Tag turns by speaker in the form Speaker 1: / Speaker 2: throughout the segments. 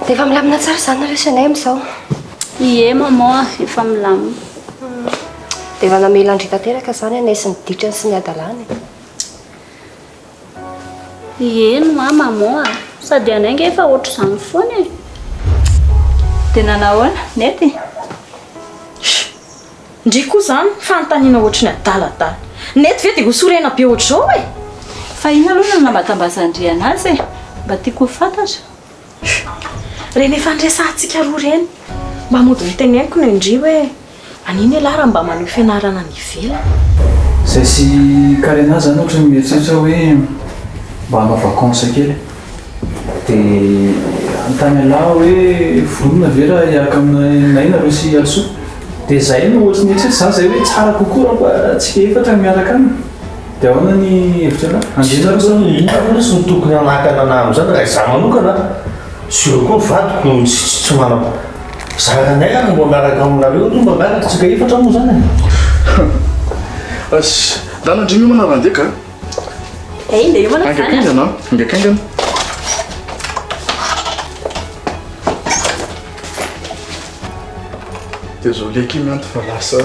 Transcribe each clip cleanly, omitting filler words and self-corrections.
Speaker 1: Dia efa milamina tsara izany nareo sy anay amin'izao?
Speaker 2: Ie maman a, efa milamina.
Speaker 1: Dia efa namela an-dry tanteraka izany anay sy ny ditrany sy ny hadalany e.
Speaker 2: Ie no a maman a, sady anay ange efa ohatr'izany foana e.
Speaker 3: Dia nanahoana? Nety?
Speaker 4: Sh! Ndry koa izany fanontaniana ohatry ny adaladala. Nety ve dia ho sorena be ohatr'izao e?
Speaker 3: Fa inona aloha no nambatambazan-dry anazy e? Mba tiako ho fantatra.
Speaker 4: Sh! Ireny efa niresahantsika roa ireny. Mba mody noteneniko ny ndry hoe manino ialahy raha mba manohy fianarana any ivelany.
Speaker 5: Zay sy Karena zany ohatran'ny mieritreritra hoe mba hanao vacances kely. Dia hanontany an'lah aho hoe vonona ve raha hiaraka aminay nareo sy Alisoa? Dia zay no ohatry ny eritreritra zany zay hoe tsara kokoa raha mba tsika efatra no miaraka any. Dia ahoana ny hevitr'lah? Handeha nareo sa?
Speaker 6: Inona moa lesy no tokony hanakana anah amin'izany raha izaho manokana sur koa ny vadiko no tsy tsy manam zaranay ary mba miaraka aminareo aloha mba miaraka tsika efatra moa zany e.
Speaker 7: As, Dana ndry miomana raha handeha ka.
Speaker 2: Hey, ndeha hiomana zany a.
Speaker 7: Haingankaingana an, haingankaingana. Désolé akia Mianto fa lasa.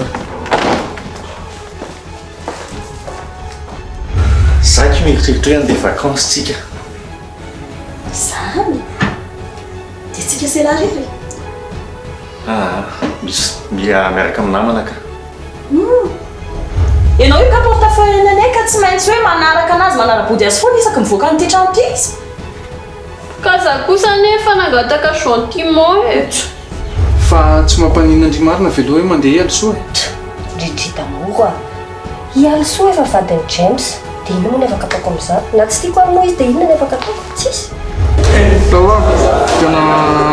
Speaker 6: Za ki mieritreritra hoe handeha vacances tsika.
Speaker 4: Zany? Dia tsika sy elah rery?
Speaker 6: Aa, misy miaraka amin'ny namana ka.
Speaker 4: Humm. Ianao io ka porte-feuille anay ka tsy maintsy hoe manaraka anazy manara-body azy foana isaky mivoaka an'ity trano ity izy.
Speaker 2: Ka za kosa anie efa nangataka gentiment e.
Speaker 5: Fa tsy mampaninona ndry marina ve loha hoe mandeha i Alisoa e?
Speaker 1: Ndry ndry daholo a! I Alisoa efa vadin'i James, dia inona moa ny afaka ataoko amin'izany? Na tsy tiako ary moa izy dia inona ny afaka ataoko? Tsisy.
Speaker 7: Tao aho tena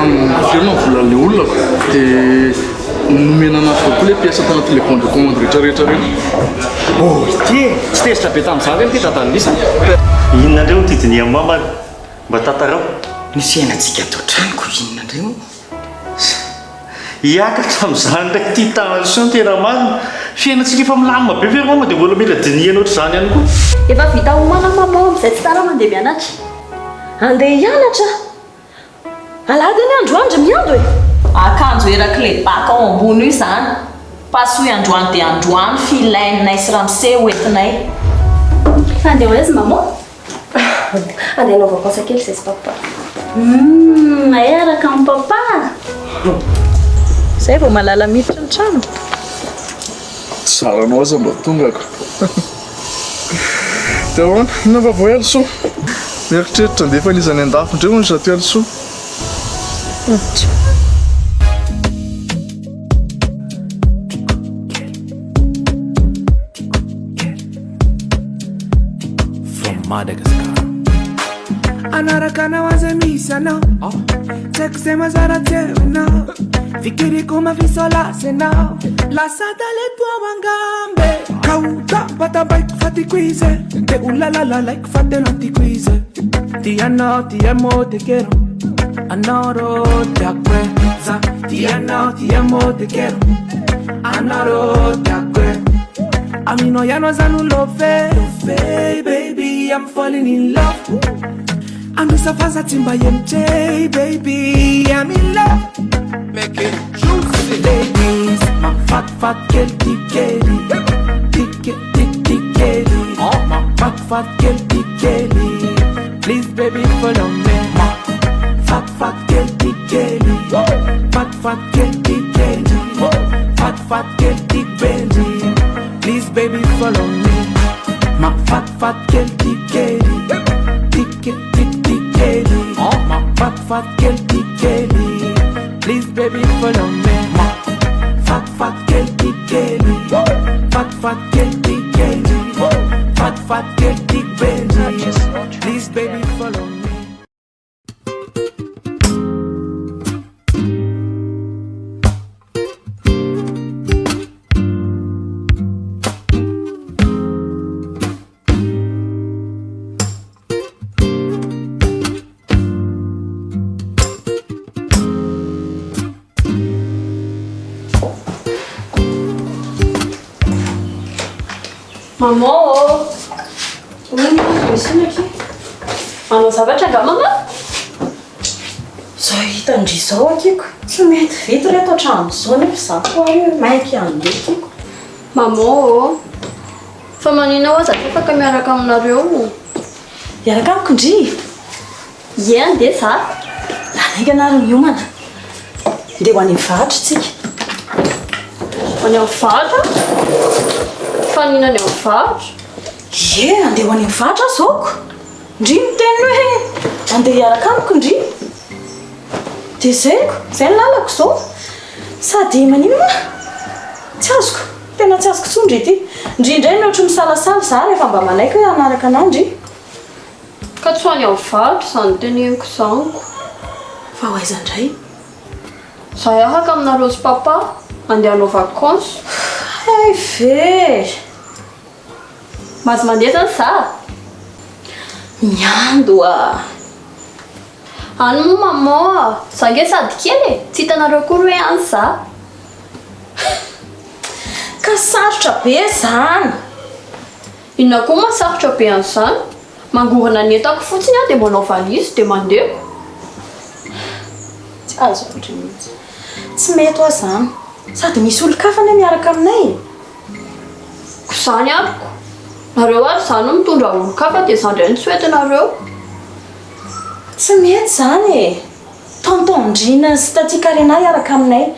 Speaker 7: miverina ny volan'ilay olona ko dia nomena anazy daholo koa ilay pièce tao anatin'ilay bon de commande rehetra rehetra ireny.
Speaker 6: Oh ity e! Tsy tezitra be tamin'izaho ve ity dadan'i Lisa? Inona indray moa ity dinihan'i mama ary? Mba tantarao.
Speaker 8: Ny fiainantsika ato an-trano ko inona indray moa?
Speaker 6: Hiakatra amin'izany indray ity tension tena marina. Fiainantsika efa milamina be ve ry mama dia mbola mila dinihana ohatr'izany ihany koa?
Speaker 2: Efa vita omana maman amin'izay tsy tara mandeha mianatra.
Speaker 4: Andeha hianatra? Alahady anie androany ry Miando e! Akanjo erak'ilay baka ao ambony io izany. Pasoy androany dia androany filainay sy ramose ho entinay.
Speaker 2: Fa andeha ho aiza maman?
Speaker 1: Andeha hanao vacances kely izay sy papa.
Speaker 2: Humm, hay araka an'i papa.
Speaker 3: Zay vao malala miditra ny trano.
Speaker 7: Tsy zaranao aza mba tongako. Dia ahoana? Inona vaovao i Alisoa? Mieritreritra handefa an'iza any an-dafy indray hono izato i Alisoa.
Speaker 9: From Madagascar.
Speaker 10: Anaraka anao aza misy anao Tsy haiko izay mazara teo ianao Fikiriko mafisolasy ianao Lasa talento ao angambe Kaoka batabaiko fa tiako izy Te ho lalalalaiko fa tena tiako izy Ti anao ti amo te quiero Anao rô tiako e Za ti anao ti amo te quiero Anao rô tiako e Aminao ihany aza no love Love baby I'm falling in love Anosa fa tsy mba MJ baby I'm in love Make it juicy Ladies Mafatifaty kely ty kely Ty ke ty ty kely Mafatifaty kely ty kely Please baby follow me Mafatifaty kely ty kely Fatifaty kely ty kely Fatifaty kely ty bendy Please baby follow me Mafatifaty kely ty kely Ty ke ty ty kely Mafatifaty kely ty kely Please baby follow me Mafatifaty kely ty kely Fatifaty kely ty kely Fatifaty kely ty bendy Please baby follow me
Speaker 2: Maman ô!
Speaker 4: Inona misy inona akia?
Speaker 2: Manao zavatra angaha maman?
Speaker 4: Izao hitan-dry izao akia ko. Tsy mety vita ireto hatramin'izao nefa izaho koa ary hoe maika handeha tiako.
Speaker 2: Maman ô! Fa maninona hoa za tsy afaka miaraka aminareo?
Speaker 4: Hiaraka amiko ndry?
Speaker 2: Ie andeha za.
Speaker 4: Lany haingana ary miomana. Ndeha ho any Ivato tsika.
Speaker 2: Ho any Ivato? Fa inona any Ivato?
Speaker 4: Ie andeha ho any Ivato aho zao ko. Ndry miteny hoe andeha hiaraka amiko ndry. Dia izay ko, izay ny lalako izao. Sady maninona? Tsy azoko, tena tsy azoko intsony ndry ity. Ndry indray no ohatry ny misalasala za rehefa mba manaiky hoe hanaraka anah ndry.
Speaker 2: Ka tsy ho any Ivato izany teneniko izany ko.
Speaker 4: Fa ho aiza indray?
Speaker 2: Za hiaraka aminareo sy papa andeha hanao vacances.
Speaker 4: Hay ve!
Speaker 2: Mahazo mandeha zany za?
Speaker 4: Miando a!
Speaker 2: Any moa maman a! Za nge sady kely e! Tsy hitanareo akory hoe any za.
Speaker 4: Ka sarotra be zany!
Speaker 2: Inona koa maha sarotra be an'izany? Mangorona ny entako fotsiny aho dia manao valise dia mandeha.
Speaker 4: Tsy azoko ndry mihitsy. Tsy mety hoa zany. Sady misy olon-kafa anie miaraka aminay e!
Speaker 2: Ko zany amiko. Nareo ary zany no mitondra olon-kafa dia za ndray no tsy ho entinareo.
Speaker 4: Tsy mety zany e! Tonton Ndrina sy Tatie Karena hiaraka aminay.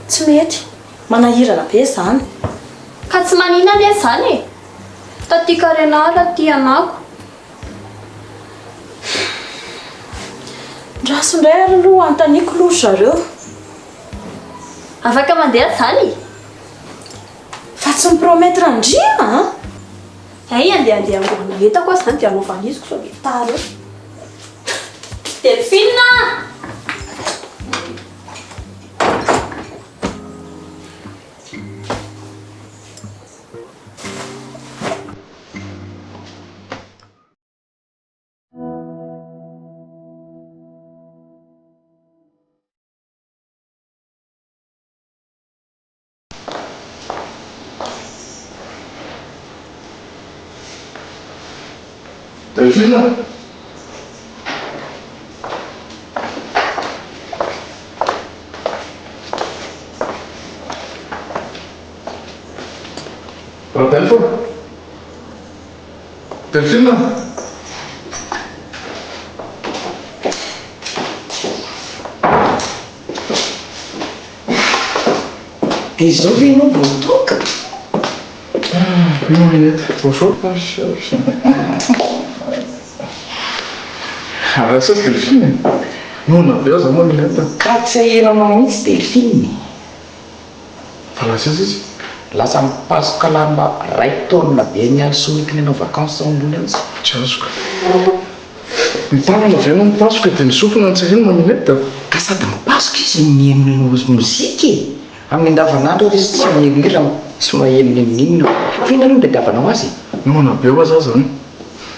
Speaker 4: Tsy mety. Manahirana be zany.
Speaker 2: Ka tsy manina anie zany e! Tatie Karena ary aty anako.
Speaker 4: Ndraso indray ary aloha anontaniako aloha ry zareo.
Speaker 2: Afaka mandeha zany?
Speaker 4: Fa tsy mi-promettre an-dry an!
Speaker 2: Hay andeha andeha angorona entako aho zany dia hanao valiziko sao dia tara eo. Delphine a!
Speaker 7: Delphine? Radelph? Delphine?
Speaker 8: Dia izao ve ianao vao tonga?
Speaker 7: Oui mon minette, bonjour. Ah ça c'est Delphine. Noana be aho zany mon minette.
Speaker 8: Ka tsy ahiranao mihitsy Delphine e.
Speaker 7: Fa lasa aiza izy?
Speaker 8: Lasa mipasoka lamba ray taonina be ny aly sohikiny hanao vacances ao ambony ao izy.
Speaker 7: Tsy azoko. Ny tanana ve no mipasoka dia ny sofina no tsy heno ma minette?
Speaker 8: Ka sady mipasoka izy no mihaino mozika e! Amin'ny andavanandro ary izy tsy mihaino hira, tsy maheno n'inon'inona. Fa inona aloha no tadiavanao azy e?
Speaker 7: Noana be hoa za zany.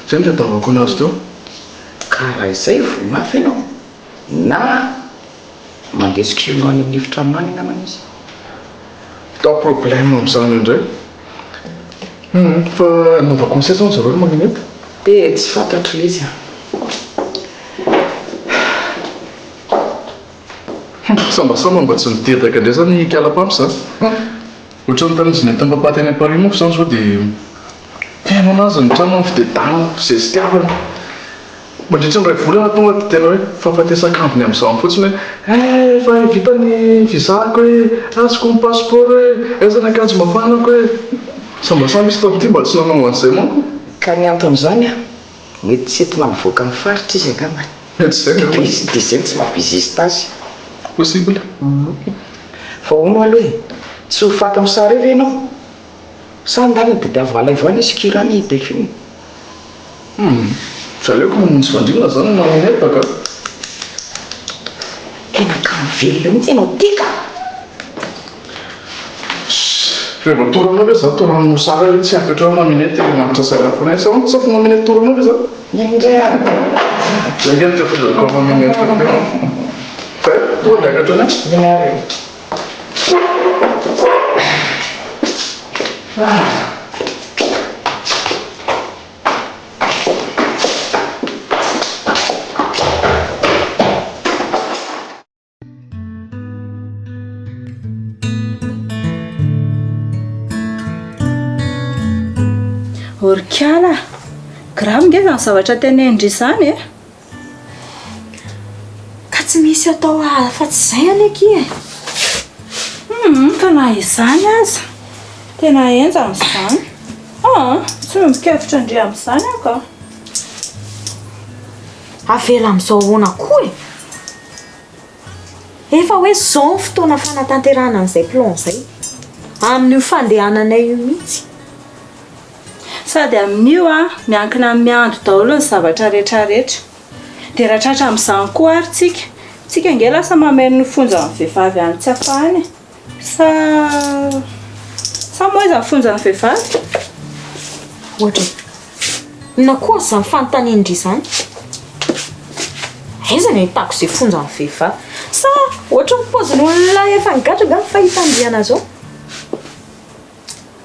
Speaker 7: Zay no tadiavako anazy teo.
Speaker 8: Ka raha izay voa mafy ianao na mandeha sokirina any amin'ny efitranonao any angambany izy.
Speaker 7: Pas problème amin'izany indray. Hum, fa hanao vacances aiza hono zareo ry Maninette?
Speaker 8: Dia tsy fantatro ilay izy an.
Speaker 7: Hum, sambasamba mba tsy nidedaka indray izany i Ikala Pams a. Ohatran'ny tamin'izy nentin'i Papa teny Paris manko izany izao dia feno anazy ny tranony fidedahana fizestiavana. Mandritra ny iray volana tonga dia tena hoe fahafatesan-kambony amin'izany fotsiny hoe eh efa vita ny visa-ko e, azoko ny passeport e, aiza ny akanjo mafanako e. Sambasamba izy tamin'ity mba tsy nanao an'izay manko.
Speaker 8: Ka ny anton'izany an, mety tsy entina mivoaka ny faritra izy angambany.
Speaker 7: Mety izay angambany.
Speaker 8: Dia izay no tsy maha-bizista azy.
Speaker 7: Possible.
Speaker 8: Fa hono aloha e, tsy ho faty mosary eo ve ianao? Sa ndany tadiavo alaivo any izy kira any i Delphine?
Speaker 7: Humm, tsy aleoko mamonjy fandriana zany no manoneta ka.
Speaker 8: Tena kamo velona mihitsy ianao ty ka!
Speaker 7: Shh, rehefa toranao ve za toran'ny mosara ve tsy hiakatra eo maminette eny hanitra sakafo anay sa sa fa maminette toranao ve za?
Speaker 8: Iny ndray ary.
Speaker 7: Zay ange no tafiditra ao maminette teo. Zay, tonga dia hiakatra any.
Speaker 8: Iny ary.
Speaker 3: Ô ry kala a! Grave nge izany zavatra tenenin-dry izany e!
Speaker 4: Ka tsy misy atao afa-tsy izay anie akia e!
Speaker 3: Humm, ka na izany aza, tena henjana izany. Aa, tsy miombon-kevitra an-dry amin'izany aho ka.
Speaker 4: Avela amin'izao ahoana koa e! Efa hoe izao ny fotoana fanatanterahana an'izay plan izay. Amin'io fandehananay io mihitsy.
Speaker 3: Sady amin'io an, miankina amin'ny miandry daholo ny zavatra retraretra. Dia raha tratra amin'izany koa ary tsika, tsika ange lasa mameno ny fonjan'ny vehivavy any Tsiafahy any e. Sa sa moa aiza ny fonjan'ny vehivavy?
Speaker 4: Ohatra e. Inona koa izany fanontanian-dry izany? Aiza no ahitako izay fonjan'ny vehivavy? Sa ohatry ny paozin'olona efa nigadra angaha ny fahitan-dry an'izao?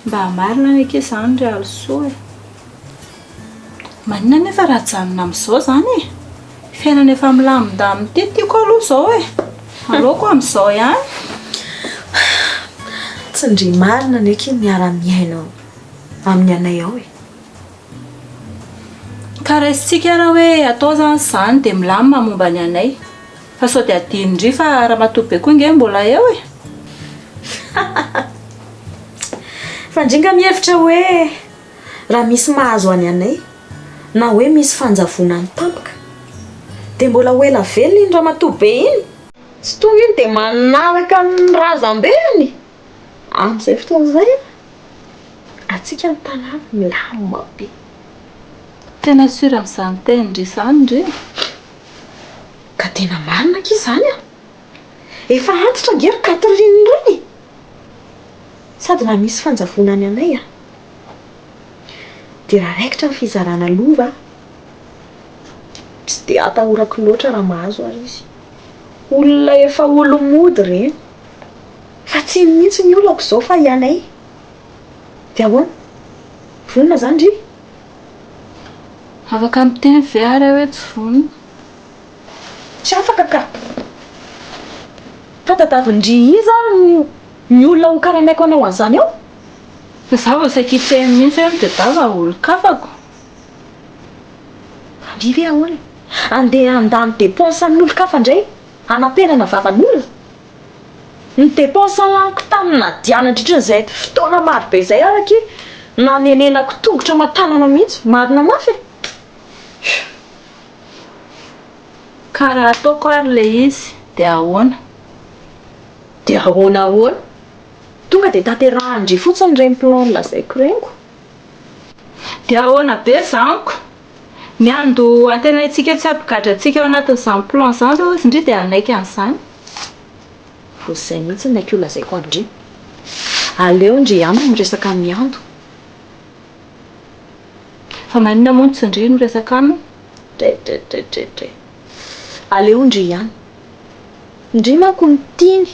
Speaker 3: Mba marina anie akia izany ry Alisoa e! Maninona anefa raha ajanona amin'izao izany e? Fiainana efa milamindamina ity tiako aloha izao e! Aleoko amin'izao ihany.
Speaker 4: Tsy ndry marina anie akia miara-miaina amin'ny anay ao e!
Speaker 3: Ka raisintsika ary hoe atao izany izany dia milamina momba ny anay. Fa sao dia adinondry fa ramatoa be koa nge mbola eo e!
Speaker 4: Fa ndry nga mihevitra hoe raha misy mahazo any anay na hoe misy fanjavonany tampoka dia mbola ho ela velona iny ramatoa be iny? Tsy tonga iny dia manaraka ny razambeny! Amin'izay fotoana izay antsika ny tanàna milamina be.
Speaker 3: Tena sûr amin'izany tenin-dry izany ndry?
Speaker 4: Ka tena marina akia izany an! Efa antitra ange ry Catherine ireny e! Sady raha misy fanjavona any anay an! Dia raha raikitra ny fizarana lova an! Tsy dia atahorako loatra raha mahazo ary izy. Olona efa olo-mody ireny. Fa tsy iny mihitsy ny olako izao fa i anay. Dia ahoana? Vonona izany ndry?
Speaker 3: Afaka miteny ve ary aho hoe tsy vonona?
Speaker 4: Tsy afaka ka! Fa tadiavin-dry iza ary ny olona ho karamaiko hanao an'izany eo?
Speaker 3: Fa za vao saika hiteny mihitsy hoe mitadiava olon-kafa ko!
Speaker 4: Fa ndry ve ahoana e? Andeha handany dépense amin'olon-kafa indray hanampenana vavan'olona? Ny dépense laniko tamin'i Nadia nandritra izay fotoana maro be izay ary akia nanenenako tongotra aman-tanana mihitsy, marina mafy e!
Speaker 3: Ka raha ataoko ary ilay izy dia ahoana?
Speaker 4: Dia ahoana ahoana? Tonga dia tanterahan-dry fotsiny ireny plan nolazaiko ireny ko!
Speaker 3: Dia ahoana be izany ko! Miandry antenaintsika tsy hampigadra antsika ao anatin'izany plan izany ve hozy ndry dia hanaiky an'izany?
Speaker 4: Vao izay mihitsy ny aiko holazaiko an-dry. Aleo ndry ihany no miresaka amin'i Ando.
Speaker 3: Fa maninona moa no tsy ndry no miresaka aminy?
Speaker 4: Dredredredredre. Aleo ndry ihany. Ndry manko no tiany.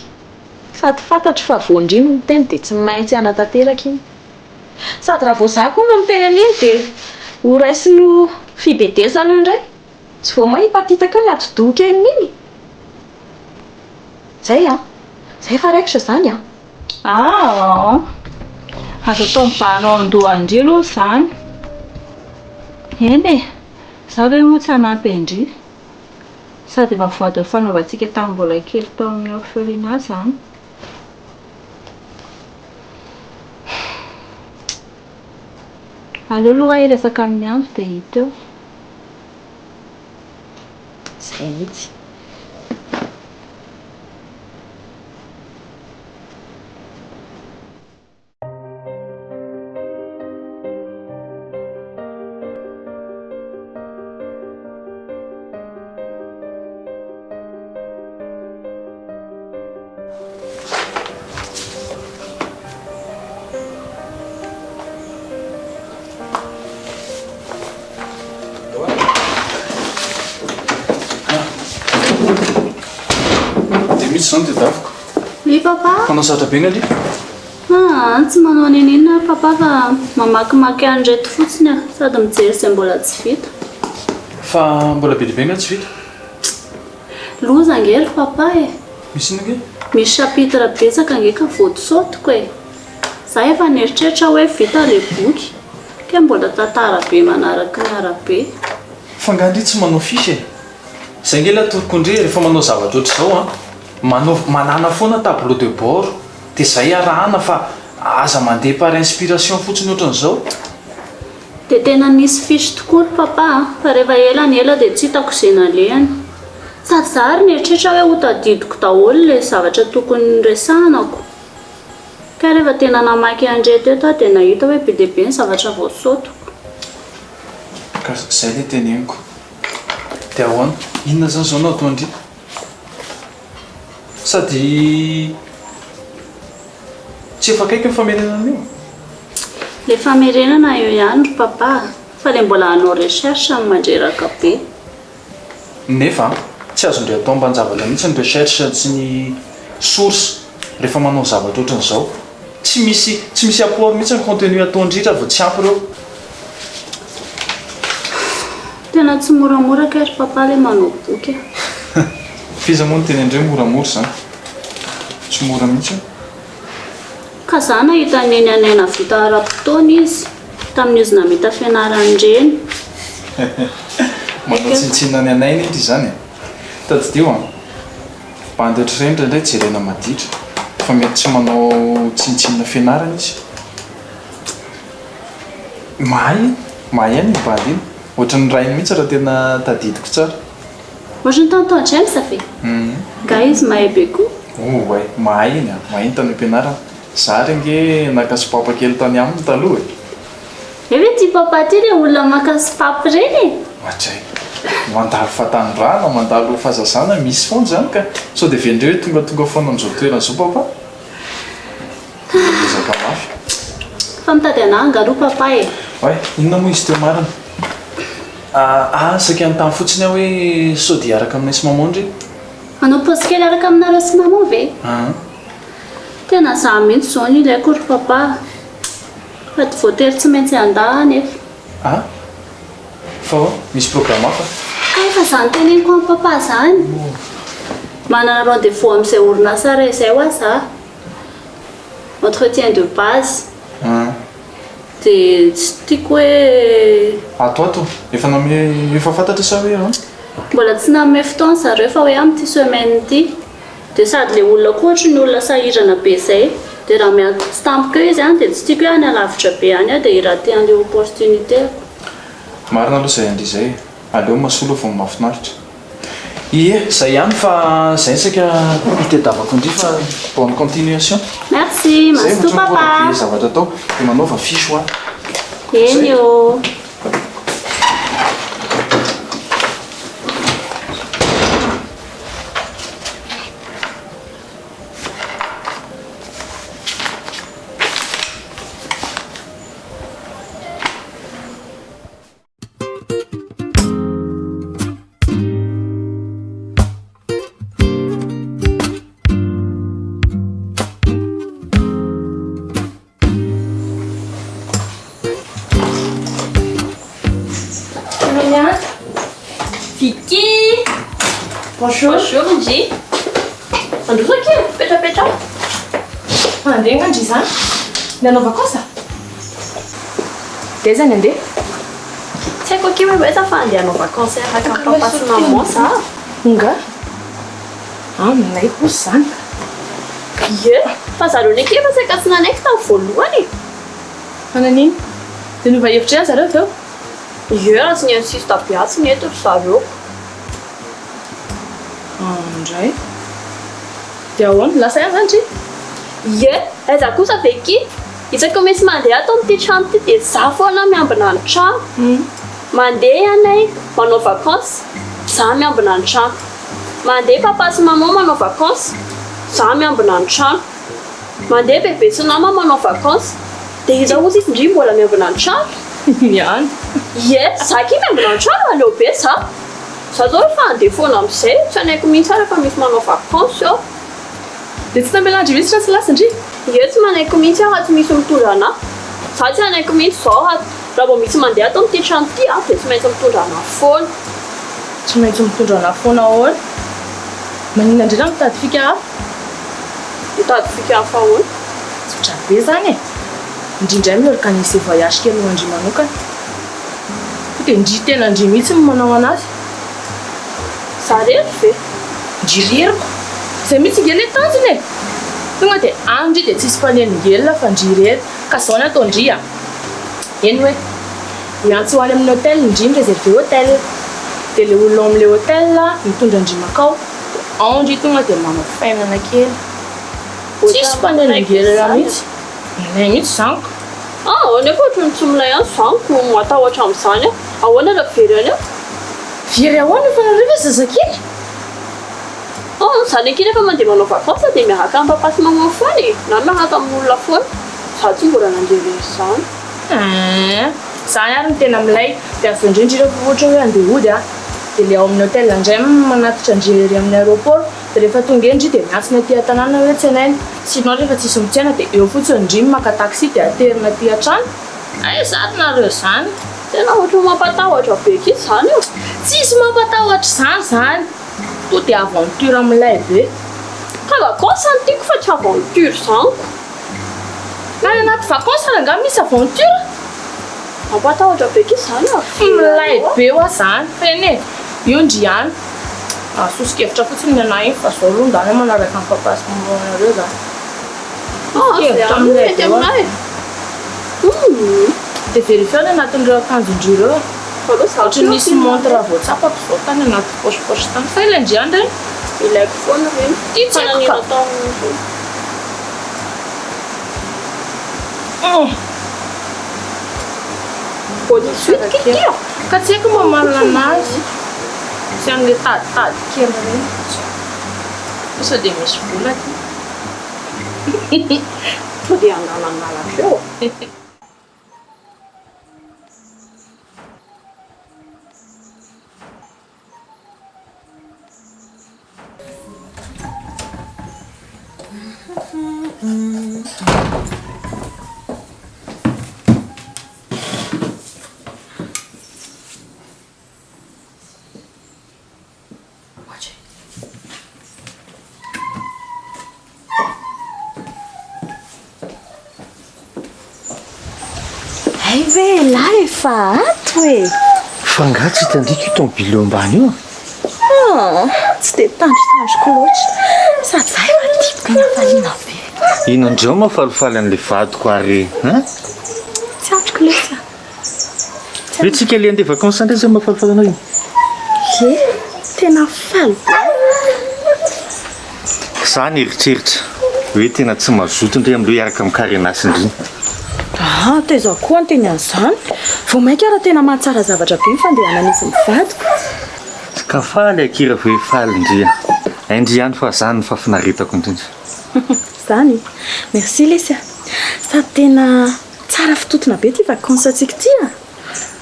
Speaker 4: Sady fantatro fa vao ndry no miteny dia tsy maintsy hanatanteraka iny. Sady raha vao za koa no miteny an'iny dia ho raisiny ho fibedesana io indray. Tsy vao may hipatitaka eo ny atidoha keliny iny. Zay an! Zay fa raikitra zany an!
Speaker 3: Aa! Aza atao mibahana ao an-dohan-dry aloha izany. Eny e! Izaho ve moa tsy hanampy an-dry? Sady efa voady nifanaovantsika tamin'ny mbola kely tao amin'ny orphelinat izany. Aleo aloha hiresaka amin'i Antso dia hita eo.
Speaker 4: Zay mihitsy.
Speaker 7: Dia mihitsy izany tadiaviko.
Speaker 2: Oui papa.
Speaker 7: Mpanao zatra be ny alika.
Speaker 2: Ah, tsy manao n'inon'inona aho papa fa mamakimaky an'ireto fotsiny aho sady mijery izay mbola tsy vita.
Speaker 7: Fa mbola be dia be nga tsy vita?
Speaker 2: Loza ange ry papa e.
Speaker 7: Misy inona ange?
Speaker 2: Misy chapitre betsaka ange ka voatsaotiko e. Za efa nieritreritra hoe vita le boky.
Speaker 3: Kay mbola tantara be manaraka ny arabe.
Speaker 5: Fa nga ndry tsy manao fiche e? Zay nge le atoroko ndry rehefa manao zavatra ohatr'izao an, manao manàna foana tableau de bord de zay arahana fa aza mandeha par inspiration fotsiny ohatran'izao.
Speaker 3: Dia tena nisy fiche tokoa ry papa a! Fa rehefa ela ny ela dia tsy hitako izay nalehany. Sady za ary nieritreritra hoe ho tadidiko daholo ilay zavatra tokony niresahanako. Kay rehefa tena namaky an'ireto eto aho dia nahita hoe be dia be ny zavatra voasaotiko.
Speaker 5: Ka izay ilay teneniko. Dia ahoana? Inona izany izao no ataon-dry? Sady tsy efa akaiky ny famerenana an'io?
Speaker 3: Le famerenana eo ihany ry papa a! Fa le mbola hanao recherche no mandreraka be.
Speaker 5: Nefa tsy azon-dry atao amban-javatra mihitsy ny recherche sy ny source rehefa manao zavatra ohatran'izao. Tsy misy tsy misy apport mihitsy ny contenu ataon-dry raha vao tsy ampy ireo.
Speaker 3: Tena tsy moramora kay ry papa le manao boky a.
Speaker 5: F'iza moa niteny an-dry hoe moramora izany? Tsy mora mihitsy io.
Speaker 3: Ka za nahita an'i Neny anay navita ara-potoana izy tamin'izy namita fianarany ireny.
Speaker 5: Manao tsinontsinona ny anay anie ry izany e! Tadidio an! Bandy ohatr'ireny indraindray jerena maditra fa mety tsy manao tsinontsinona fianarana izy. Mahay e! Mahay ihany iny bandy iny. Ohatran'ny rainy mihitsy raha tena tadidiko tsara.
Speaker 3: Ohatran'ny tonton James ve? Nga izy mahay be koa?
Speaker 5: Oay, mahay iny an! Mahay iny tany am-pianarana. Za ary ange naka sopapa kely tany aminy taloha e!
Speaker 3: Hay ve ity papa ity ilay olona maka sopapa ireny e?
Speaker 5: Ohatray. Mandalo fahatanorana, mandalo fahazazana, misy foana izany ka. Sao dia avy indray hoe tongatonga foana amin'izao toerana izao papa? Mbola miezaka mafy.
Speaker 3: Fa mitady anah angaha aloha papa e!
Speaker 5: Oay, inona moa izy teo marina? Ah, saika hanontany fotsiny aho hoe sao dia hiaraka aminay sy maman ndry?
Speaker 3: Hanao pause kely hiaraka aminareo sy maman ve?
Speaker 5: Aa.
Speaker 3: Tena za mihitsy izao no ilaiko ry papa a! Fa voatery tsy maintsy handà aho anefa.
Speaker 5: Ah? Fa ahoana? Misy programme hafa?
Speaker 3: Ka efa izany teneniko amin'i papa izany. Manana rendez-vous amin'izay orinasa iray izay hoa za. Entretien de base. Dia tsy tiako hoe.
Speaker 5: Ato ato. Efa nanome efa fantatra sa hoe ahoana?
Speaker 3: Mbola tsy nanome fotoana zareo fa hoe amin'ity semaine ity. Dia sady ilay olona koa ohatry ny olona sahirana be izay. Dia raha miato tsy tampoka eo izy an, dia tsy tiako hoe any alavitra be any aho dia hi-rater an'ilay opportunité-ko.
Speaker 5: Marina aloha izay an-dry izay e. Aleo masolo vao mahafinaritra. Ie, zay ihany fa zay ny saika hitedavako ndry fa bonne continuation.
Speaker 3: Merci,
Speaker 5: Zay
Speaker 3: mazotoa
Speaker 5: ohatran'ny mbola
Speaker 3: papa.
Speaker 5: be zavatra atao dia manaova fiche hoa.
Speaker 3: Eny
Speaker 5: Zay.
Speaker 3: ô.
Speaker 2: Vicky!
Speaker 11: Bonjour.
Speaker 2: Bonjour Ndry. Mandroso akia, mipetrapetraha.
Speaker 11: Fa andeha nga ndry izany? Ny hanao vacances? Dia aiza ny handeha?
Speaker 2: Tsy haiko akia hoe aiza fa andeha hanao vacances hiaraka amin'i papa sy maman za.
Speaker 11: Nga? Aminay kosa izany.
Speaker 2: Ie, fa zareo neky efa saika tsy nanaiky tamin'ny voalohany e.
Speaker 11: Fa naninona? Dia niova hevitra ihany zareo avy eo?
Speaker 2: Ie, raha tsy ni-insiste be aho tsy nety ry zareo.
Speaker 11: Andray. Dia ahoana? Lasa ihany izany ndry?
Speaker 2: Ie, aiza kosa ve ki? Isaky ny misy mandeha ato amin'ity trano ity dia za foana miambina ny trano. Mandeha ianay manao vacances, za miambina ny trano. Mandeha papa sy maman manao vacances, za miambina ny trano. Mandeha bebe sy nama manao vacances, dia iza ozy izy ndry mbola miambina ny trano?
Speaker 11: Miandry.
Speaker 2: Ie, za ki miambina ny trano, aleo be za. Za zao efa handeha foana amizay, tsy hanaiko mihitsy ary efa misy manao vacances eo.
Speaker 11: Dia tsy namelan-dry mihitsy raha tsy lasa ndry?
Speaker 2: Ie tsy manaiky mihitsy aho raha tsy misy mitondra anah. Za tsy hanaiky mihitsy zao raha raha vao misy mandeha ato amin'ity trano ity ah dia tsy maintsy mitondra anah foana.
Speaker 11: Tsy maintsy mitondra anah foana ahoana? Maninona indray raha mitady fika hafa?
Speaker 2: Mitady fika hafa ahoana?
Speaker 11: Tsotra be zany e! Ndry indray mi-organiser voyage kely ho an-dry manokana. Koa dia ndry tena ndry mihitsy no manao anazy.
Speaker 2: Za rery ve?
Speaker 11: Ndry rery ko! Zay mihitsy nge le tanjona e! Tonga dia any ndry dia tsisy mpanelingelina fa ndry rery. Ka zao ny ataon-dry a! Eny hoe, miantso any amin'ny hotel ndry mi-reserver hotel. Dia le olona ao amin'ilay hotel mitondra an-dry mankao. Dia ao ndry tonga dia manao fainana kely. Tsisy mpanelingelina mihitsy. Milay mihitsy izany ka.
Speaker 2: Ah, nefa ohatran'ny tsy milay ihany izany ko matahotra amin'izany aho. Ahoana raha very any aho?
Speaker 11: Very ahoana fa nareo ve zazakely?
Speaker 2: Ah, izany akia rehefa mandeha manao vacances dia miaraka amin'ny papa sy maman foana e, na miaraka amin'olona foana. Izaho tsy mbola nandeha irery izany.
Speaker 11: Eeh, izany ary no tena milay. Dia avy eo indray ndry rehefa ohatra hoe handeha hody an, dia ilay ao amin'ny hotel indray manatitra an-dry ery amin'ny aéroport. Dia rehefa tonga eny ndry dia miantsona aty an-tanàna hoe tsenaina. Sinon rehefa tsisy mitsena dia eo fotsiny ndry maka taxi dia aterina aty an-trano. Aiza ary nareo izany?
Speaker 2: Tena ohatran'ny mampatahotra be kitsy izany io.
Speaker 11: Tsisy mampatahotra izany izany. To dia aventure milay be.
Speaker 2: Ka vacances no tiako fa tsy aventure izany ko.
Speaker 11: Any anaty vacances rangaha misy aventure?
Speaker 2: Mampatahotra be kitsy izany
Speaker 11: e. Milay be hoa izany. Fa eny e, io ndry ihany. Soso-kevitra fotsiny ny anah iny fa zao aloha ndana manaraka ny papa sy maman nareo za. Soso-kevitra milay be hoa. Dia verifieo ny anatin'ireo akanjon-dry ireo e. Ohatran'ny nisy montre vao tsapako izao tany anaty poche poche tany. Fa ilay ndry ihany ireny?
Speaker 2: Ilaiko foana ireny.
Speaker 11: Ity tsy haiko ka. Ka tsy haiko mamarana anazy. Tsy an'ilay taditady kely ireny. Fa sao dia misy vola aty.
Speaker 2: Sao dia hangalangalatra eo.
Speaker 4: Hay ve elah efa ato e!
Speaker 6: Fa angaha tsy hitan-dry io tomobile eo ambany io?
Speaker 4: Ah, tsy dia tandrotandroko loatra. Sady za efa tiako ny hafaliana be.
Speaker 6: Inona indray no mahafalifaly an'ilay vadiko ary hein?
Speaker 4: Tsy atriko lesy a.
Speaker 6: Hoe tsika le andeha vacances indray zay mahafalifaly anao io?
Speaker 4: Ie, tena faly be aho.
Speaker 6: Za nieritreritra hoe tena tsy mazoto ndry amin'ireo hiaraka amin'i Karenasy ndry.
Speaker 4: Ah, taiza koa niteny an'izany? Vao mainka ara tena mahatsara zavatra be ny fandehanan'izy mivady ko.
Speaker 6: Ka faly akia raha vao hoe faly ndry a. Hay ndry ihany fa zany no fahafinaretako indrindra.
Speaker 4: Zany e. Merci lesy a. Sady tena Tsara fitontona be ity vacances tsika ity a!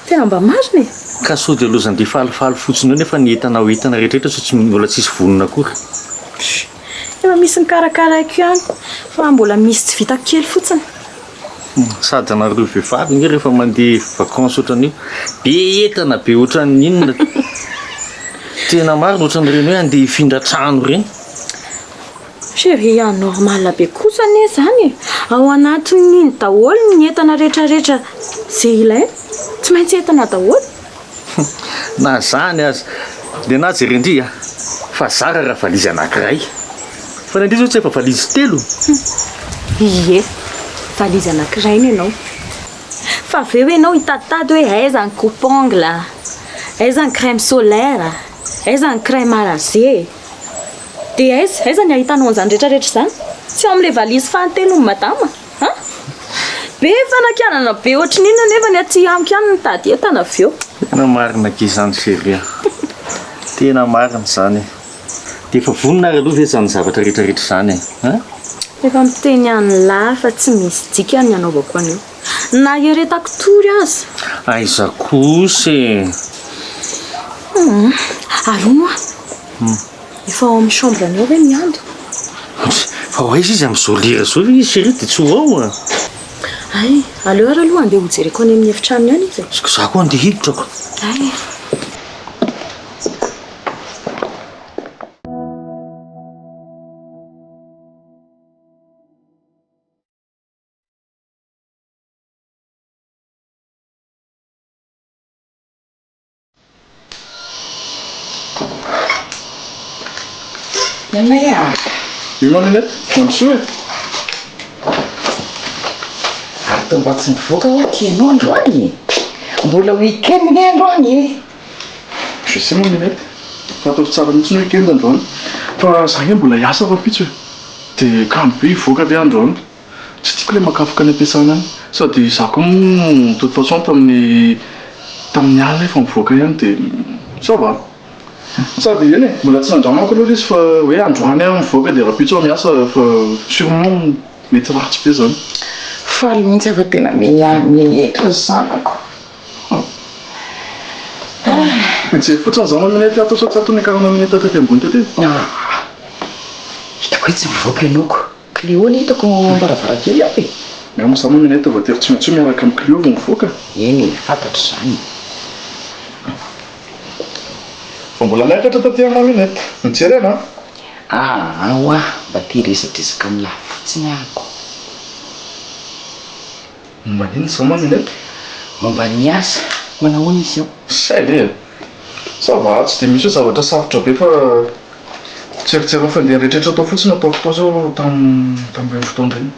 Speaker 4: Tena mba marina e!
Speaker 6: Ka sao dia lozan-dry falifaly fotsiny eo nefa ny entana ho entana rehetrarehetra sao tsy mbola tsisy vonona akory.
Speaker 4: Pff, efa misy nikarakaraiko ihany fa mbola misy tsy vitako kely fotsiny.
Speaker 6: Sady anareo vehivavy nge rehefa mandeha vacances ohatran'io be entana be ohatran'ny inona. Tena marina ohatran'ireny hoe andeha hifindra trano ireny.
Speaker 4: Chérie a normal be kosa anie zany e! Ao anatin'iny daholo ny entana retraretra ze ilaina, tsy maintsy entina daholo.
Speaker 6: Na zany aza ny anah jeren-dry a! Fa zara raha valizy anakiray fa ny an-dry zao tsy efa valizy telo.
Speaker 4: Ie, valizy anakiray ny anao. Fa avy eo ianao hitaditady hoe aiza ny coupe ongle, aiza ny crème solaire, aiza ny crème à raser. Dia aiza, aiza ny ahitanao an'izany rehetra rehetra izany? Tsy ao amin'ilay valizy fahatelon'i madama an? Be fanakianana be ohatry ny inona nefa ny aty amiko ihany no mitady entana avy eo.
Speaker 6: Tena marina akia izany chérie a! Tena marina izany e! Dia efa vonona ary aloha ve izany zavatra rehetra rehetra izany e? An?
Speaker 4: Efa miteny an'lah fa tsy misy dikany ny anaovako an'io. Na hieretako tory aza.
Speaker 6: Aiza kosa e!
Speaker 4: Humm, ary hono hoa, efa ao amin'ny chambre-ny ao ve Miando?
Speaker 6: Fa ho aiza izy amin'izao lera izao ve izy chérie dia tsy ho ao a!
Speaker 4: Hay, aleo ary aloha andeha hojereko any amin'ny efitranony any izy e!
Speaker 6: Za koa andeha hiditra ko!
Speaker 4: Hay e!
Speaker 8: Nanay a!
Speaker 7: Io Maminette, mandrosoa e!
Speaker 8: Ary toa mba tsy nivoaka hoa aky ianao androany e! Mbola week-end nge androany e!
Speaker 7: Je sais Maminette, fa ataovy tsara mihitsy ny week-end androany. Fa za nge mbola hiasa rahampitso e! Dia kamo be hivoaka ve androany? Tsy tiako ilay makafoka any am-piasana any. Sady izaho koa moa de toute façon tamin'ny tamin'ny alina efa mivoaka ihany dia ça va. Sady eny e, mbola tsy nandramako aloha ilay izy fa hoe androany aho mivoaka dia rahampitso aho miasa fa sûrement mety ratsy be izany.
Speaker 8: Faly mihitsy aho fa tena miha-mihetra ny zanako.
Speaker 7: Mijery fotsiny izao maminety ato sao tsy ato ny akarana minety taty ambony taty e.
Speaker 8: Hitako hoe tsy mivoaka ianao ko. Cléo anie hitako ao am-baravarankely ao e!
Speaker 7: Angamba za maminette voatery tsy maintsy hoe miaraka amin'i Cléo vao mivoaka.
Speaker 8: Eny e, fantatro izany.
Speaker 7: Vao mbola niakatra taty aho maminette. Nijery anà.
Speaker 8: Aa hoa, mba te hiresadresaka amin'lah fotsiny aho ko.
Speaker 7: Momba ny inona izao maminette?
Speaker 8: Momba ny asa. Manahoana izy ao?
Speaker 7: Salut e! Ça va, tsy dia misy hoe zavatra sarotra be fa Tseritzeriny fandeha rehetrarehetra tao fotsiny ataoko tao zao tam tamin'ireny fotoana ireny.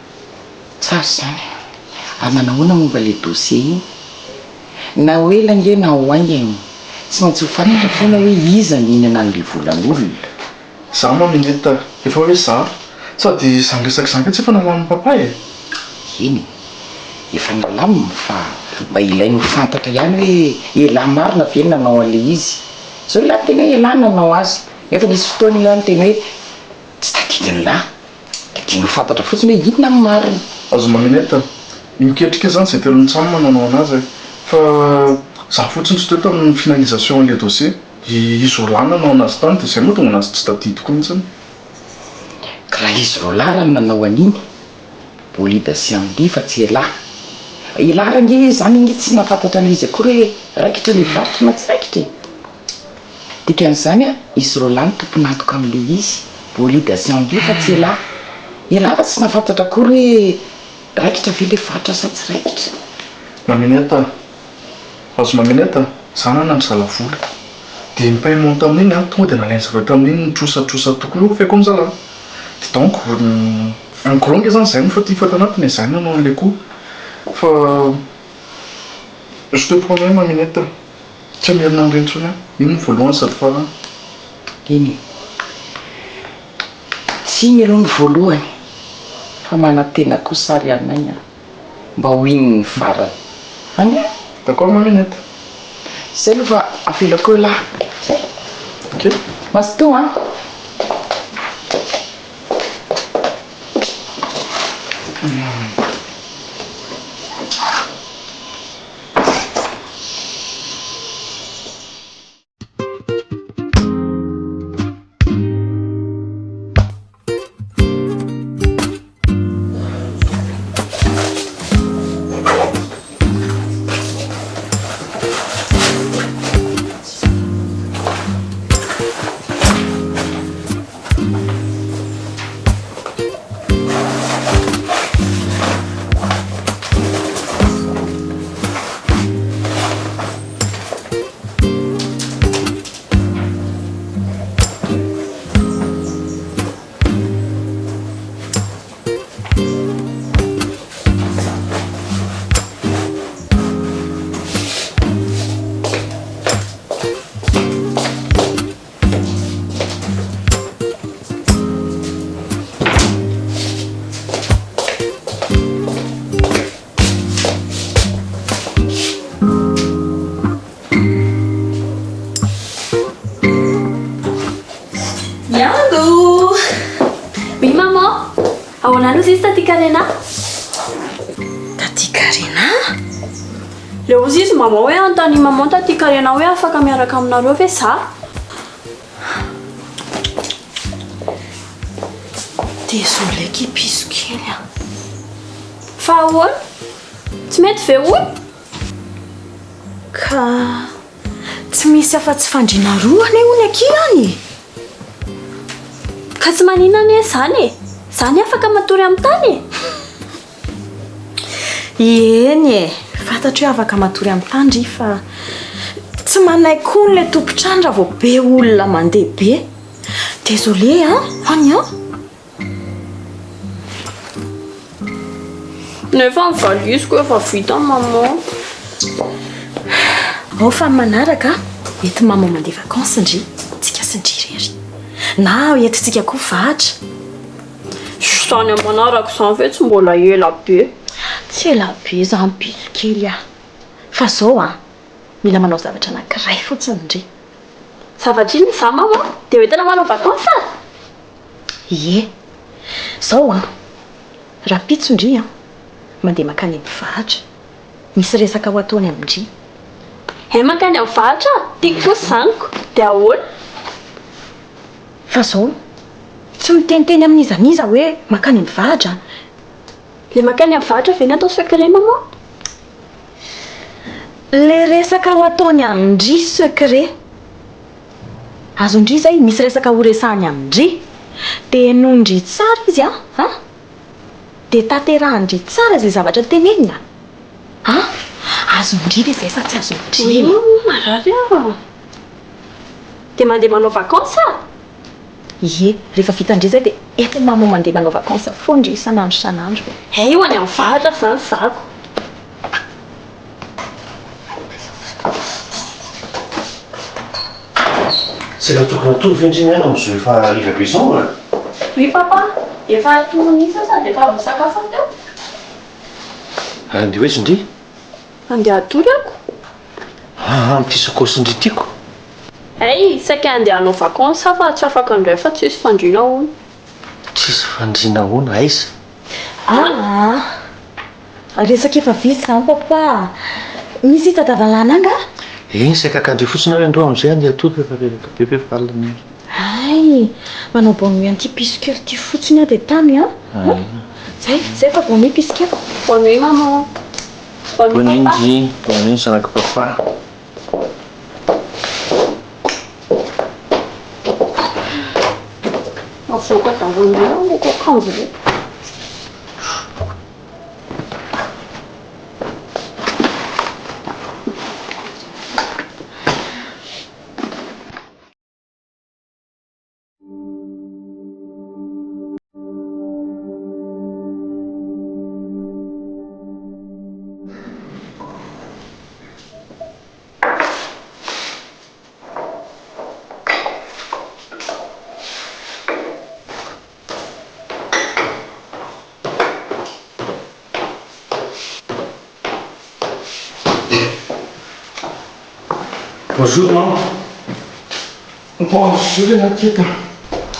Speaker 8: Tsara izany. Ary manahoana momba ilay dossier iny? Na ho ela ange na ho haingana, tsy maintsy ho fantatra foana hoe iza nihinana an'ilay volan'olona.
Speaker 7: Za ma minette efa hoe za. Sady izany resaka izany kay tsy efa nalamin'i papa e!
Speaker 8: Eny e! Efa nalaminy fa mba ilainy ho fantatra ihany hoe elah marina ve no nanao an'ilay izy. Zao elah niteny hoe elah nanao azy. Nefa nisy fotoana ilah niteny hoe tsy tadidin'lah. Dia tiany ho fantatra fotsiny hoe inona ny marina.
Speaker 7: Azo maminette a! Ny miketrika zany zay telo mitsam nanao anazy e! Fa za fotsiny tsy teo tamin'ny finalisation an'le dossier, i izy roalahy nanao anazy tany dia zay mahatonga anazy tsy tadidiko mihitsiny.
Speaker 8: Ka raha izy roalahy raha no nanao an'iny, Bolida sy Andy fa tsy elah. Elah ary ange zany ange tsy nahafantatra an'izy akory hoe raikitra le varotra na tsy raikitra e! Dikan'izany an, izy roalahy no tompon'antoka amin'ilay izy, Bolida sy Andy fa tsy elah. Elah fa tsy nahafantatra akory hoe raikitra ve le varotra sa tsy raikitra.
Speaker 7: Maminette a! Azo maminette a! Za nanana zala vola dia ny paiement tamin'iny an tonga dia nalain'ny zareo tamin'iny ny trosatrosa tokony ho feko amin'zalahy dia donc En gros nge zany zay no fatifa tanatiny e, zay nanao an'le coup fa je te promets ma minette tsy hamerina an'ireny intsony aho, iny no voalohany sady farany.
Speaker 8: Eny e, tsy iny aloha ny voalohany fa manantena kosa ary anay an, mba ho iny ny farany an!
Speaker 7: D'accord ma minette.
Speaker 8: Zay aloha fa avelako eo lahy, zay.
Speaker 7: Ok.
Speaker 8: Mazotoa an!
Speaker 2: Miango! Oui maman, ahoana aloha izy taty Karena?
Speaker 4: Taty Karena?
Speaker 2: Le ozy izy maman hoe anontanian'i maman taty Karena hoe afaka miaraka aminareo ve za?
Speaker 4: Désolé ki piso kely a.
Speaker 2: Fa ahoana? Tsy mety ve hono?
Speaker 4: Ka tsy misy afa-tsy fandriana roa anie hono akia any e!
Speaker 2: Ka tsy maninona anie izany e! Za anie afaka matory amin'ny tany e!
Speaker 4: Eny e, fantatro hoe afaka matory amin'ny tany ry fa tsy manaiky hono ilay tompon-trano raha vao be olona mandeha be. Désolé an, any an.
Speaker 2: Nefa ny valiziko efa vita maman.
Speaker 4: Ao fa ny manaraka enti maman mandeha vacances ndry, tsika sy ndry irery. Na entintsika koa vahatra.
Speaker 2: Izany amin'ny manaraka izany ve tsy mbola ela be?
Speaker 4: Tsy ela be izany bizo kely ah. Fa zao an, mila manao zavatra anankiray fotsiny ndry.
Speaker 2: Zavatra inona izany maman? Dia hoentina manao vacances ah?
Speaker 4: Ie. Zao an, rahampitso ndry an, mandeha mankany amin'ny vahatra. Misy resaka ho ataony amin-dry.
Speaker 2: Hay mankany amin'ny vahatra ah? Tiako kosa izany ko. Dia ahoana?
Speaker 4: Fa zao, tsy miteniteny amin'iza n'iza hoe mankany amin'ny vahatra an.
Speaker 2: Le mankany amin'ny vahatra ve ny atao secret maman?
Speaker 4: Le resaka ho ataony amin-dry secret. Azon-dry izay, misy resaka ho resahany amin-dry. Dia henoin-dry tsara izy an, an! Dia tanterahan-dry tsara izay zavatra teneniny an! An! Azon-dry ve izay sa tsy azon-dry
Speaker 2: Oui
Speaker 4: e?
Speaker 2: maman, marary aho. Dia mandeha manao vacances ah?
Speaker 4: Ie, rehefa vitan-dry izay dia entin'i maman mandeha manao vacances foana ndry isan'andro isan'andro e.
Speaker 2: Hay ho any amin'ny vahatra izany zako.
Speaker 6: Tsy efa tokony hatory ve ndry ny aina amin'izao efa hariva be izao e?
Speaker 2: Oui papa, efa hatory mihitsy aho sady efa avy nisakafo aho teo.
Speaker 6: Ary andeha ho aiza ndry?
Speaker 2: Andeha hatory ako.
Speaker 6: Aa amin'ity sakaosy ndry tiako.
Speaker 2: Hay, saika handeha hanao vacances aho fa tsy afaka indray fa tsisy fandriana hono.
Speaker 6: Tsisy fandriana ahoana? Aiza?
Speaker 4: Aa resaka efa vita izany papa a! Misy hitadiavan'lah angaha?
Speaker 6: Eny, saika haka ndry fotsiny aho ianareo amin'izay andeha hatory fa efa reraka be fa efa alina ny andro.
Speaker 4: Hay! Manao bonne nuit an'ity piso kely ity fotsiny aho dia tamy an! Zay, zay fa bonne nuit piso kely.
Speaker 2: Bonne nuit maman.
Speaker 6: Bonne nuit ndry, bonne nuit zanak'i papa.
Speaker 2: Avoaka daholo indray ny loko akanjo ireto.
Speaker 6: Bonjour maman.
Speaker 8: Bonjour Nakita.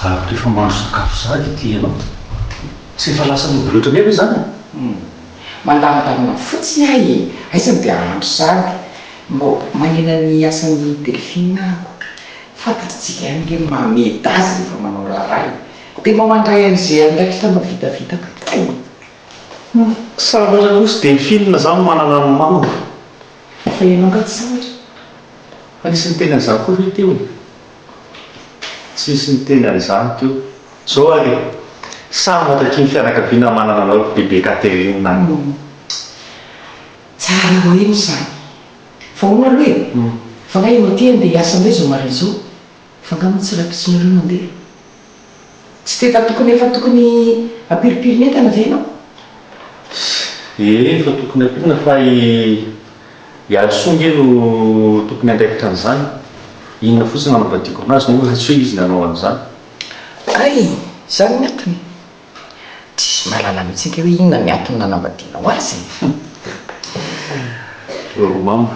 Speaker 6: Ary rehefa mahandro sakafo sahady ity ianao. Tsy efa lasa mody loatra be ve izany e?
Speaker 8: Mandamindamina fotsiny aho e! Aiza no dia hahandro sahady? Mbô manena ny asan'i Delphine aho. Fantatr'tsika ihany nge ny maha mety azy rehefa manao raharaha e! Dia mba mandray an'izay andraikitra mba vitavitako ity e!
Speaker 6: Sambatra kosa Delphine za manana an'i mama.
Speaker 8: Fa ianao angaha tsy sambatra?
Speaker 6: Fa nisy niteny an'izany koa ve teo e? Tsy nisy niteny an'izany teo. Zao ary e! Sambatra akia ny fianakaviana manana anao ry bebe Catherine a!
Speaker 8: Tsara ho heno izany. Fa hono aloha e! Fa nga ianao ity andeha hiasa indray izao maraina izao? Fa nga moa tsy rahampitso-nareo no handeha? Tsy dia efa tokony efa tokony hampirimpirina entana ve ianao?
Speaker 6: Ee, efa tokony hampirina fa i i Alisoa ange no tokony hiandraikitra an'izany. Inona fotsiny no hanambadiako anazy moa raha tsy hoe izy no hanao an'izany.
Speaker 8: Hay! Izany ny antony? Tsisy mahalala mihitsy ange hoe inona ny antony nanambadianao azy e!
Speaker 6: Ry mama,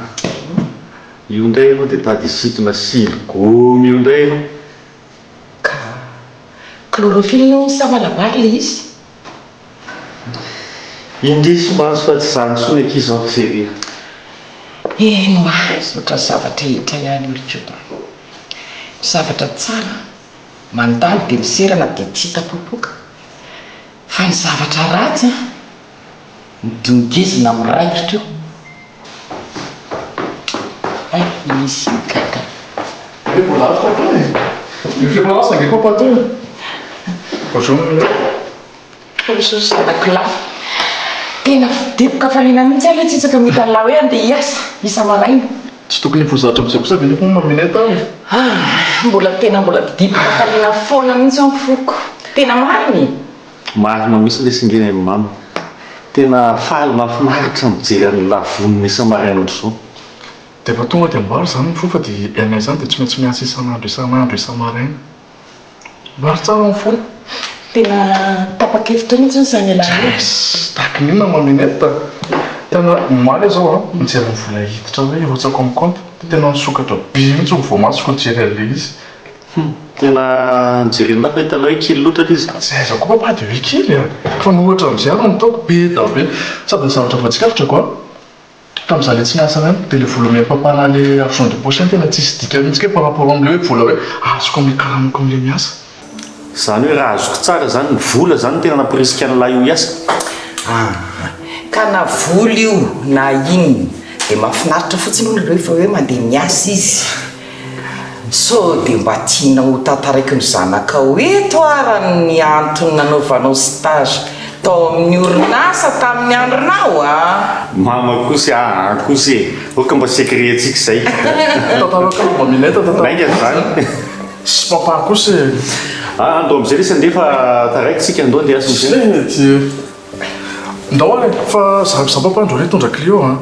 Speaker 6: io indray ianao dia tady hisintona siligaoma io indray ianao.
Speaker 8: Ka chlorophylle hono sa malabar le izy?
Speaker 6: Indrisy mantsy fa tsy izany intsony ankizy zao ry a.
Speaker 8: Eny hoa, ohatran'ny zavatra rehetra ihany io ry Koto a. Ny zavatra tsara mandalo dia miserana dia tsy hita popoka. Fa ny zavatra ratsy an, midongezina miraikitra eo. Hay misy gaga.
Speaker 7: Eh mbola azo papa e! Io préparation ange papa teo e! Bonjour Mimi.
Speaker 8: Bonjour zanako lahy. Tena deboka-hafaliana mihitsy aho letsy isaky ny mahita an'lah hoe handeha hiasa isa-maraina.
Speaker 7: Tsy tokony hifoha zatra amin'izay kosa ve nefa moa Maminette a!
Speaker 8: Ah! Mbola tena mbola didim-panontaniana foana mihitsy ao ny foko. Tena marina e!
Speaker 6: Marina mihitsy lesy nge ry mama. Tena faly mahafinaritra mijery an'lah vonona isa-maraina ohatr'izao.
Speaker 7: Dia efa tonga dia ambara izany ny fo fa dia ianay izany dia tsy maintsy miasa isan'andro isan'andro isa-maraina. Ambara tsara ny fo.
Speaker 8: Tena tapa-kevitra mihitsy izany ialahy io.
Speaker 7: Yes! Tahaka ny inona Maminette? Tena omaly aho izao an, nijery ny vola hiditra hoe hirotsaka ao amin'ny kaonty, dia tena nisokatra be mihitsy ny voamasoko nijery an'ilay izy.
Speaker 6: Hum! Tena nijeren'lah fa hitanao hoe kely loatra ilay izy.
Speaker 7: Tsy aiza koa papa dia hoe kely a! Fa ny ohatra amin'izay ary no nataoko be dia be. Sady ny zavatra voatsikaritro an, Tamin'izaho ilay tsy niasa ireny dia ilay vola omen'i papa anah ilay argent de poche iny tena tsisy dikany mihitsy kay par rapport amin'ilay hoe vola hoe azoko amin'ilay karamako amin'ilay miasa.
Speaker 6: Izany hoe raha azoko tsara izany ny vola izany no tena nampirisika an'ilay io hiasa?
Speaker 8: Aa ka na vola io na inona dia mahafinaritra fotsiny hono rehefa hoe mandeha miasa izy. Sao dia mba tianao ho tantaraiko ny zanakao eto ara ny antony nanaovanao stage tao amin'ny orinasa tamin'ny andronao a?
Speaker 6: Mama kosa aa kosa e! Ok mba secret antsika izay.
Speaker 7: Tantarao kely mba minette tantarao.
Speaker 6: Lainga izany.
Speaker 7: Sy papa kosa e!
Speaker 6: Aa andao amizay lesy andeha fa taraiky tsika andao andeha hiasa amizay.
Speaker 7: Sy Ndao ary e! Fa za za papa androany hitondra Clio a!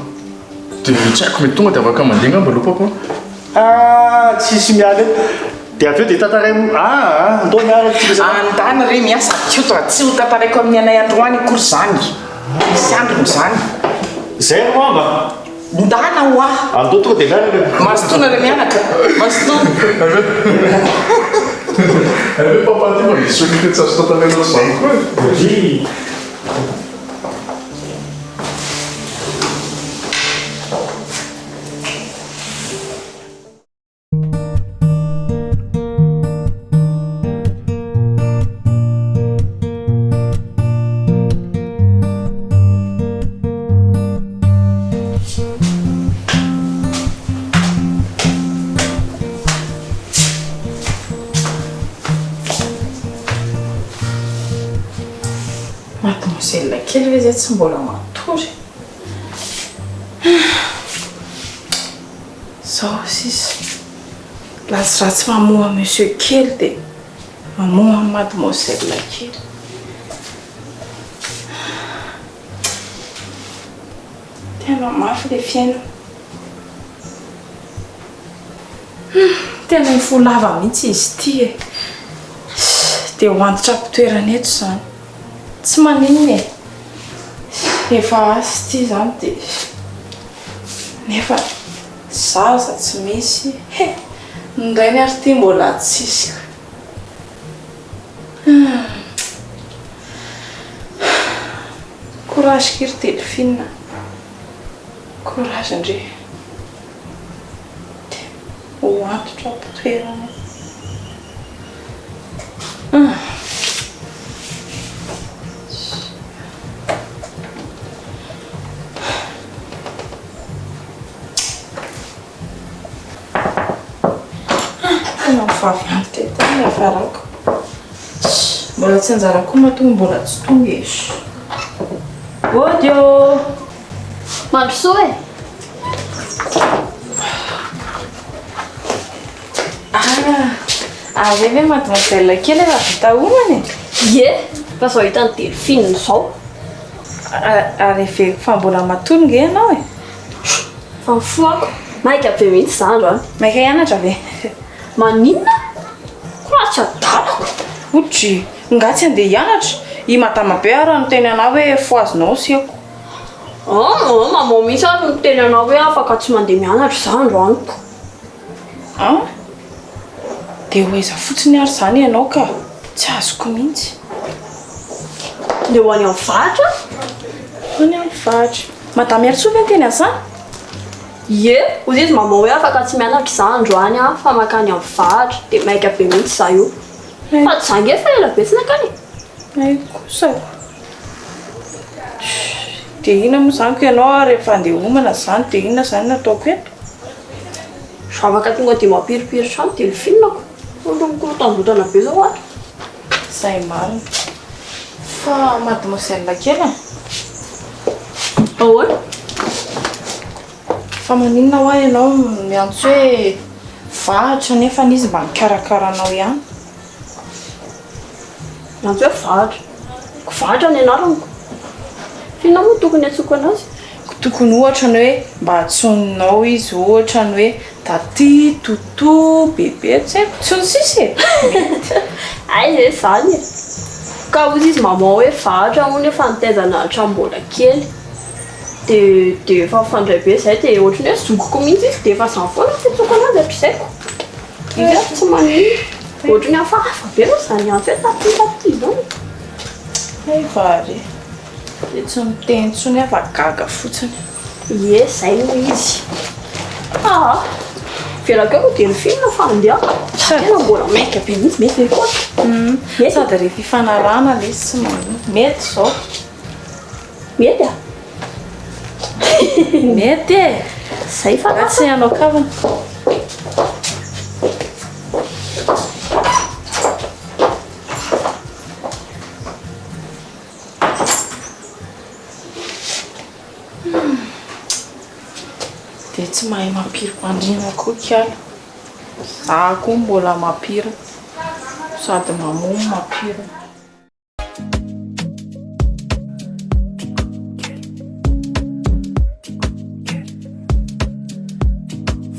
Speaker 7: Dia tsy haiko mety tonga dia afaka mandeha angamba aloha papa.
Speaker 6: Ah! Tsisy miala eto. Dia avy eo dia tantaraino ah! Ndao miaraka tsika zalahy.
Speaker 8: Andana re miasa Koto a! Tsy ho tantaraiko amin'ny anay androany akory izany. Misy androny izany.
Speaker 6: Zay ry mama.
Speaker 8: Ndana hoa.
Speaker 6: Andao tonga dia miaraka.
Speaker 8: Mazotoa nareo mianaka. Mazotoa.
Speaker 7: Hay ve papa ty mba misy secret tsy azo tantaraina ohatr'izany koa e!
Speaker 3: Mademoiselle kely ve zay tsy mbola matory? Zao sisa. Ratsy ratsy mamoha monsieur kely dia mamoha mademoiselle kely. Tena mafy ilay fiainana. Hum, tena hifoha lava mihitsy izy ity e. Dia ho antitra am-pitoerana eto izany. Tsy maninona e. Efa asa ity izany dia. Nefa zaza tsy misy he! Ny rainy ary ity mbola tsisy ka. Hum. Courage ki ry Delphine a. Courage ndry. Dia ho antitra am-pitoerana. Hum. Tena vavy antitra ity ny hiafarako. Mbola tsy anjarako koa matoa mbola tsy tonga e. Ody ô!
Speaker 2: Mandrosoa e!
Speaker 3: Ah, ary ve mademoiselle kely efa vita homana e?
Speaker 2: Ie, fa izao hitan'i Delphine izao.
Speaker 3: Ary heveriko fa mbola matory nge ianao e?
Speaker 2: Fa mifoha ako. Maika be mihitsy za androany.
Speaker 3: Maika hianatra ve?
Speaker 2: Maninona? Ko raha tsy adalako.
Speaker 3: Odry, nga tsy andeha hianatra? I madama be ary niteny anah hoe fohazinao seko.
Speaker 2: Aa, maman mihitsy ary niteny anah hoe afaka tsy mandeha mianatra za androany ko.
Speaker 3: An? Dia ho aiza fotsiny ary izany ianao ka? Tsy azoko mihitsy.
Speaker 2: Dia ho any amin'ny varotra aho.
Speaker 3: Ho any amin'ny varotra. Madame Herisoa ve niteny an'izany?
Speaker 2: Ie, hoy izy maman hoe afaka tsy mianatra izaho androany an, fa mankany amin'ny varotra. Dia maika be mihitsy izaho io. Fa izaho ange efa ela be tsy nankany e.
Speaker 3: Hay kosa ko. Dia inona moa izany ko ianao ary efa handeha homana izany dia inona izany no ataoko eto?
Speaker 2: Zavatra tonga dia mampiripiry trano Delphine-ko. Ohatran'ny mikorontandrotana be zao ato.
Speaker 3: Zay marina. Fa mademoiselle kely a!
Speaker 2: Ahoana?
Speaker 3: Fa maninona hoa ianao miantso hoe. Vahatra nefa izy mba mikarakara anao ihany.
Speaker 2: Miantso hoe vahatra. Ko vahatra ny anaranako. F'inona moa no tokony hiantsoako anazy?
Speaker 3: Ko tokony ohatra ny hoe mba antsoinao izy ohatra ny hoe taty, toto, bebe, tsy haiko, tsy ny sisa e! Mety.
Speaker 2: Aiza e izany e! Ka hozy izy maman hoe vahatra hono efa nitaizana hatramin'ny mbola kely. Dia dia efa mifandray be izahay dia ohatran'ny hoe zokiko mihitsy izy dia efa izany foana no fiantsoako anazy hatrizay ko. Izy ary tsy maninona. Ohatran'ny hafahafa be aloha izany antso hoe taty taty izany.
Speaker 3: Hay vary e. Dia tsy miteny intsony aho fa gaga fotsiny.
Speaker 2: Ie, izay no izy. Aa! Avelako eo aloha Delphine fa andeha aho. Za tena mbola maika be mihitsy, mety ve koa?
Speaker 3: Mety. Sady rehefa ifanarahana ilay izy tsy maninona. Mety izao.
Speaker 2: Mety a!
Speaker 3: Mety e!
Speaker 2: Zay fa
Speaker 3: lasa. Tsy hanao kavina. Dia tsy mahay mampirim-pandriana koa kiala. Za koa mbola mampirina. Sady mamono mampirina.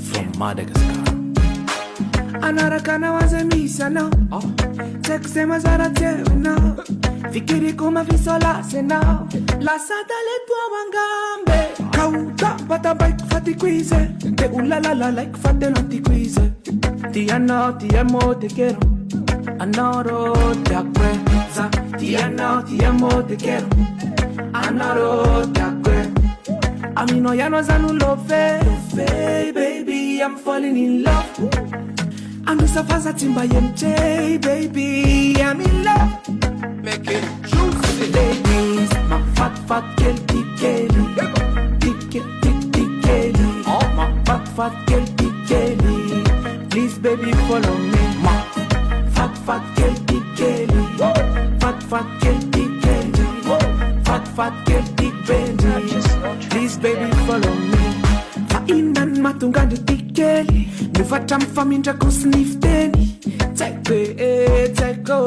Speaker 9: From Madagascar.
Speaker 10: Anaraka anao aza misy anao Tsy haiko izay mazara tsy hainao Fikiriko mafisolasy anao Lasa talento ao angambe Ka ho tampatampaiko fa tiako izy Dia ho lalalalaiko fa tena tiako izy Tianao ti amo te quiero Anoro te acuerdas Tianao ti amo te quiero Anoro te acuerdas Aminao ihany aho zany no love Baby I'm falling in love Anosa fa tsy mba hemotra Baby I'm in love Make it juicy Ladies Mahafatifaty kely ty kely Ty kely ty ty kely Mahafatifaty kely ty kely Please baby follow me Mahafatifaty kely ty kely Fatifaty kely ty kely Fatifaty kely ty baby Please baby follow me Fa inona no mahatonga andry ty kely Miova hatramin'ny famindrako sy ny fiteny Tsy haiko e, tsy haiko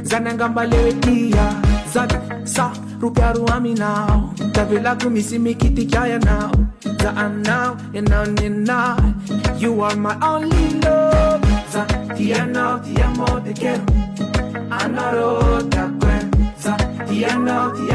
Speaker 10: Zany angamba le hoe tia Za sa ropiaro aminao Tavelako misy mikitika ianao Za aminao, ianao nenah You are my only love Za tianao, ti amo, te quiero Anaro, te acuerdas Tianao, ti